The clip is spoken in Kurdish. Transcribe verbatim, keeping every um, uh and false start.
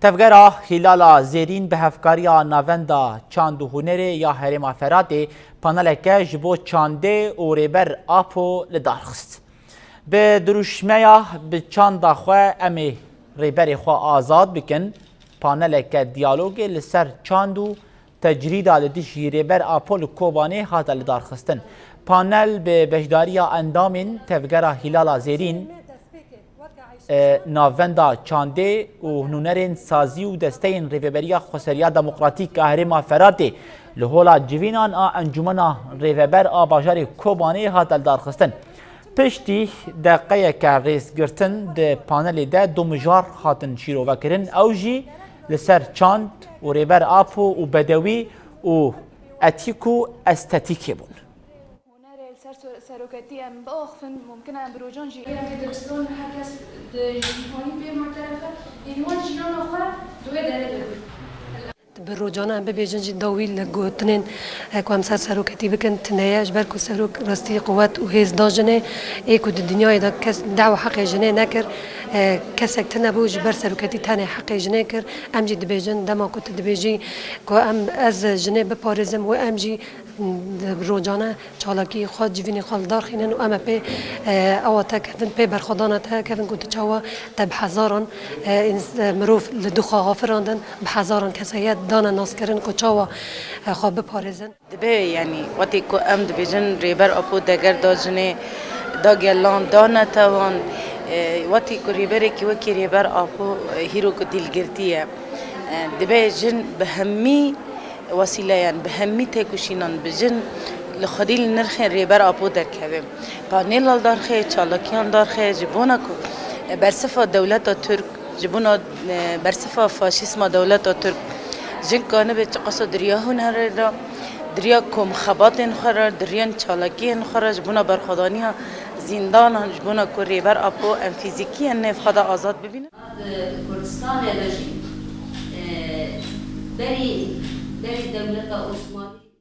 Tevgera Hîlala Zêrîn bi hevkariya Navenda Çand û Hunerê ya Herêma Feratê paneleke ji bo çandê û Rêber Apo li dar xist. Bi dirûşmeya "Bi çanda xwe em ê Rêberê xwe azad bikin", paneleke diyalogê li ser çand û tecrîda li dijî Rêber Apo li Kobanê hate lidarxistin. Panel bi beşdariya endamên Tevgera Hîlala Zêrîn, e, Navenda Çandê û Nûnerên Sazî û desteyên Rêveberiya Xweseriya Demokratîk a Herêma Feratê li Hola Civînan a Encûmena Rêveber a Bajarê Kobanê hate lidarxistin. Piştî deqeyeke rêzgirtin di panelê de du mijar hatin şîrovekirin, ew jî li ser çand û Rêber Apo û Bedewî û etîk û estetîkê bûn. Hunerê li ser so-, seroketî em biaxifin, mumkin e em bi rojan jî. Em dibiston her kes di jîhanî pê muteref e, êdî wan jîrana xwe di wê derê de bûn. Bi rojane em bibêjin jî dawî li gotinên, e, ku em ser seroketî bikin, tune ye, ji ber ku serok rastî quwet û hêz da jinê, ê ku di dinyayê de kes dehwa heqê jinê nekir, e, kesek tune bû, ji ber seroketî tenê heqê jinê kir. Em jî dibêjin, dema ku tu dibêjî ku em, ez jinê biparêzim û em jî, m, rojane çalakî xwe, civînê xwe li dar xînin û em ê pê, e, ewa te kevin, pê berxwedana te kevin ku tu çawa te bi hezaran, e, ins-, e, mirov li dû xwe afirandin, bi hezaran kesayet dane naskirin ku çawa, e, xwe biparêzin. Dibe, yanî, wextê ku em dibêjin Rêber Apo deger da jinê, da gelan, da netewan, e, wextê ku rêberekî wekî Rêber Apo, e, hîro ku dîlgirtî ye, e, dibe jin bi hemî wesîleyan, bi hemî têkoşînan bi jin li xwedî li nirxên Rêber Apo derkeve. Panêla darxê, çalakiyan darxê ji bona ku bersifa dewleta Tirk, ji bona, e, bersifa faşîsma dewleta Tirk, jin kanibe çiqasa di riya hunerê re, di riya komxebatên xwe re, di riya çalakiyên xwe re, ji bona berxwedaniya zîndanan, ji bona ku Rêber Apo em fîzîkiyan nêv xwe de azad bibînin. Di Kurdistanê de jî, e, berî, berî dewleta Osmanî.